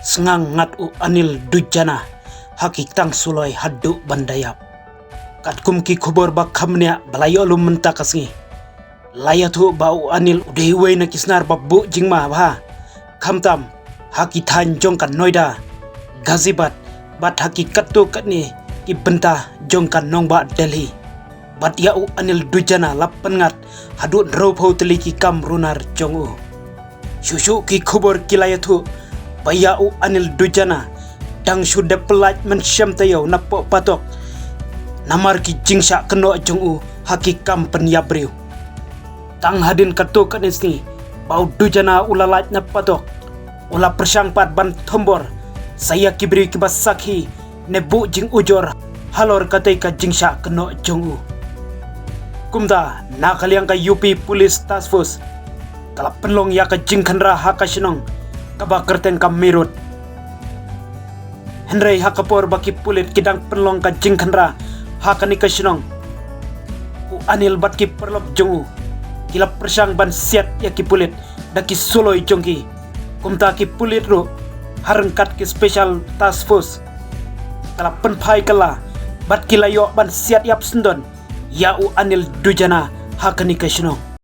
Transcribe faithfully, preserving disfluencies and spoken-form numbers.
Sngang ngat u Anil Dujana ha ki tang suloi haduh ban da ïap. Katkum ki khubor ba kham bniah ba la ïoh lum mynta ka sngi, la ïathuh ba u Anil u dei uwei na ki snar ba buh jingma bha, khamtam ha ki thaiñ jong ka Noida, Ghaziabad, bad ha ki katto katne ki bynta jong ka nongbah Delhi. Bad ïa u Anil Dujana la pynngat haduh hynriewphew tylli ki kam runar jong u. Shuh shuh ki khubor ki la ïathuh ba ïa u Anil Dujana dang shu dep pyllait mynshem taïew na poh patok namar ki jingshah kynnoh jong u ha ki kam pynïap briew. Tang hadien katto katne sngi ba u Dujana u la lait na patok, u la pyrshang pat ban thombor sa ïa ki briew kiba sakhi ne buh jingujor halor katei ka jingshah kynnoh jong u. Kumta na ka liang ka U P Police Task Force ka la pynlong ïa ka jingkhynra ha ka shnong kaba kyrteng ka Meerut. Hynrei ha ka por ba ki pulit ki dang pynlong ka jingkhynra ha kane ka shnong, u Anil bad ki paralok jong u ki la pyrshang ban siat ïa ki pulit da ki suloi jong ki. Kumta ki pulit ruh ha ryngkat ki Special Task Force ka la pynphai kylla bad ki la ïoh ban siat ïap syndon ïa u Anil Dujana ha kane ka shnong.